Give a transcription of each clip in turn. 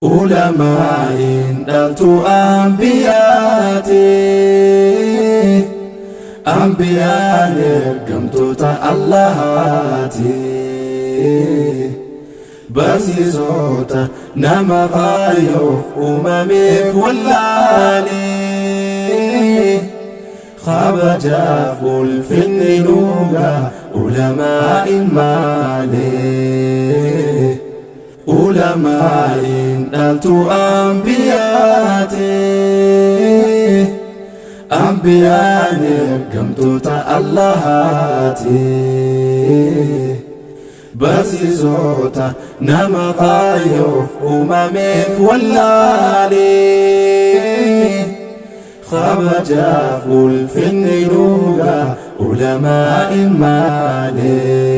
Ulamaa'iin dhaltuu anbiyaati. Anbiyaan ergamtoota Allahaati. Barsiisota nama kaayyoof uumameef wallaalee. Kabajaaf ulfinni nuugaa ulamaa'iin maalee. Ulamaa'iin dhaltuu anbiyaati. Anbiyaan ergamtoota Allahaati. Barsiisota nama kaayyoof uumameef wallaalee. Kabajaaf ulfinni nuugaa ulamaa'iin maalee.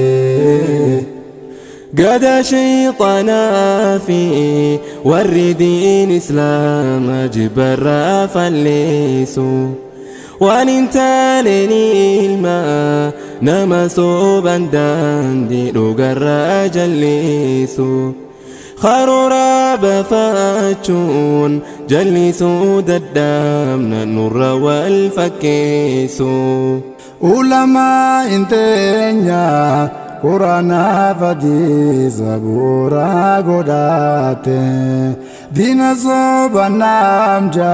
Gada shayxaanaa fi warri diin islaama jibbarraa falleessu. Waan hin taaneen ilma nama sooban daandii dhugarraa jallisu. Karoora baafachuun jallisuu dadhabna nurra wal fakkeessu. Ulamaa inteenya Quraanaaf hadiisa bu'uura godhate diina soba namja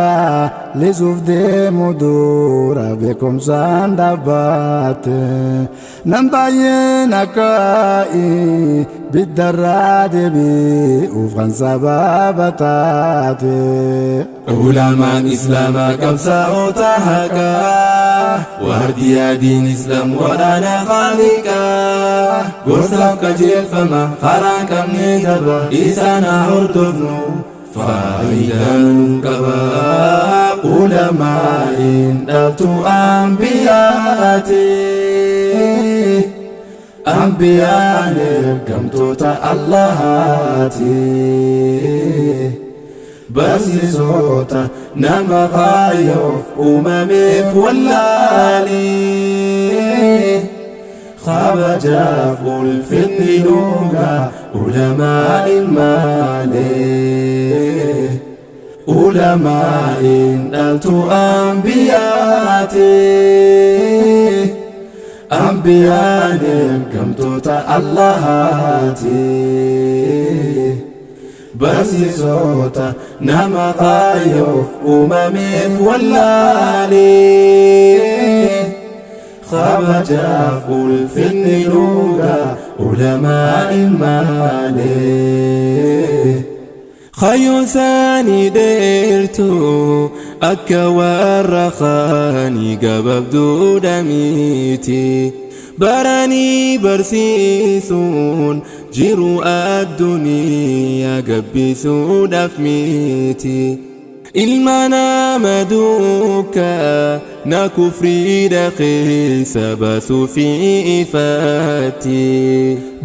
lisuuf deemu dura beekumsaan dhaabbate nam baay'een akka biddarraa deebi'uuf kan sababa taate. Ulamaan islaamaa qabsaa'ota haqaa, waardiyaa diin islaam waraana khaaliqaa, gorsaaf qajeelfama karaa qabnee daba isaan haa hordofnu faayidaa nuuf qaba. Ulamaa'iin dhaltuu anbiyaati. Anbiyaan ergamtoota Allahaati. Barsiisota nama kaayyoof uumameef wallaalee. Kabajaaf ulfinni nuugaa ulamaa'iin maalee. Ulamaa'iin dhaltuu anbiyaati. Anbiyaan ergamtoota Allahaati. Barsiisota nama kaayyoof uumameef wallaalee. Kabajaaf ulfinni nuugaa ulamaa'iin maalee. Kaayyoon isaanii dheertuu akka warra kaanii gabaabduudha miti. Baranii barsiisuun jiru addunyaa gabbisuudhaaf miti. Ilma nama duukaa na kufriidha keessa baasuu fi ifatti.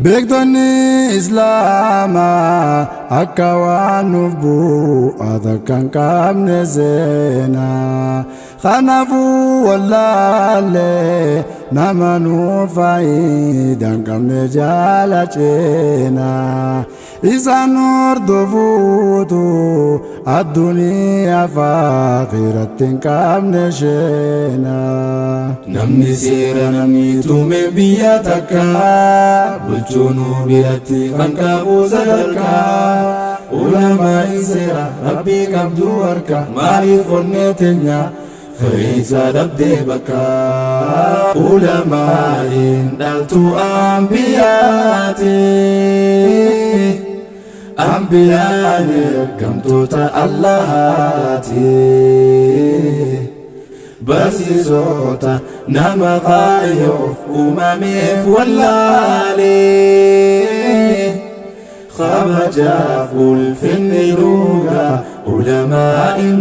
Beektonni Islaamaa akka waan nuuf bu'aa takka hin qabne seenaa. Kanaafuu wallaalee nama nuuf faayidaa hin qabne jaala ceenaa. Isaan hordofuutu addunyaa fi akhiratti hin qabne sheenaa. Namni seera namni tume biyya takka bulchuunuu biratti kan qabu sadarkaa. Ulamaa'iin seera rabbii qabdu harka maaliif onnee teenya keessa dhabdee bakka. Ulamaa'iin dhaltuu anbiyaati. Anbiyaan ergamtoota Allahaati. Barsiisota nama kaayyoof uumameef wallaalee. Kabajaaf ulfinni nuugaa ulamaa'iin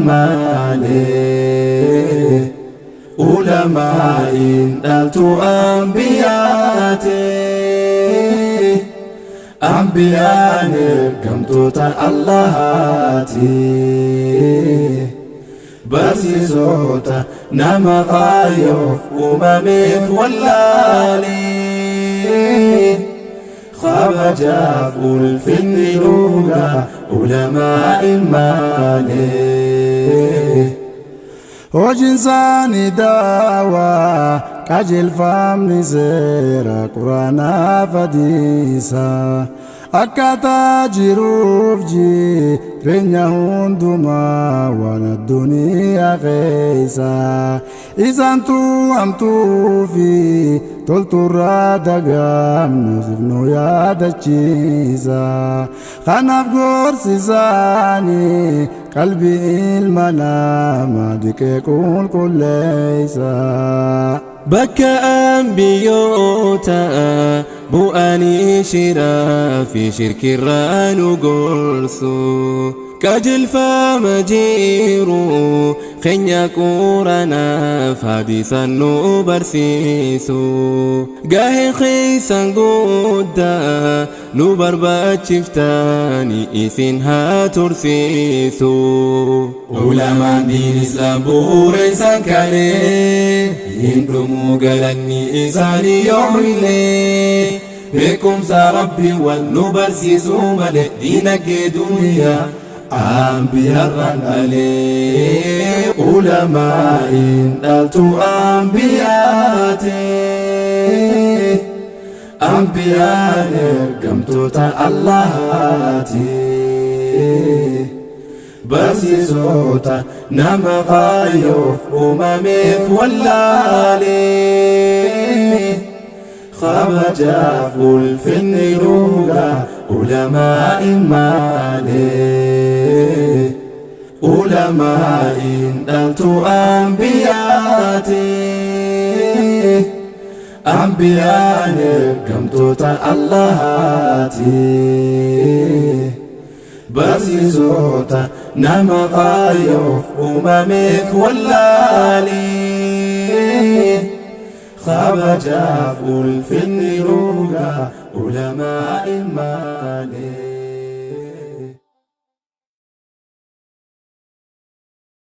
maalee. Ulamaa'iin dhaltuu anbiyaati. Anbiyaan ergamtoota Allahaati. Barsiisota nama kaayyoof uumameef wallaalee. Kabajaaf ulfinni dhugaa ulamaa'iin malee. Hojiin isaanii daawaa, qajeelfamni seera Quraanaa hadiisa. Akkaataa jiruuf jireenya hundumaa waan addunyaa keessa. Isaantu hamtuu fi tolturraa dagaamnu nu yaadachiisa. Kanaaf gorsi isaanii qalbii ilma namaa dhiqee qulqulleessa. Bakka ambiyyoota bu'anii shiraa fi shirkirraa nu gorsu. Qajeelfama jiru keenya Quraanaaf hadiisaan nu barsiisu. Gaheen keessan guddaa nu barbaachiftani isin haa tursiisu. Ulamaan diin Islaam bu'uura isaan kalee, hin dhumuu galanni isaanii yoomillee. Beekumsa Rabbii wal nu barsiisuu malee diinagdee duniyaa ambiyarraan dhalee. Ulamaa'iin dhaltuu ambiyaati. Ambiyaan ergamtoota Allahaati. Barsiisota nama kaayyoof uumameef wallaalee. Kabajaaf ulfinni dhugaa ulamaa'iin malee. Ulamaa'iin dhaltuu ambiyaati. Ambiyaan ergamtoota Allahaati. Barsiisota nama kaayyoof uumameef wallaalee. Kabajaaf ulfinni dhugaa ulamaa'iin malee.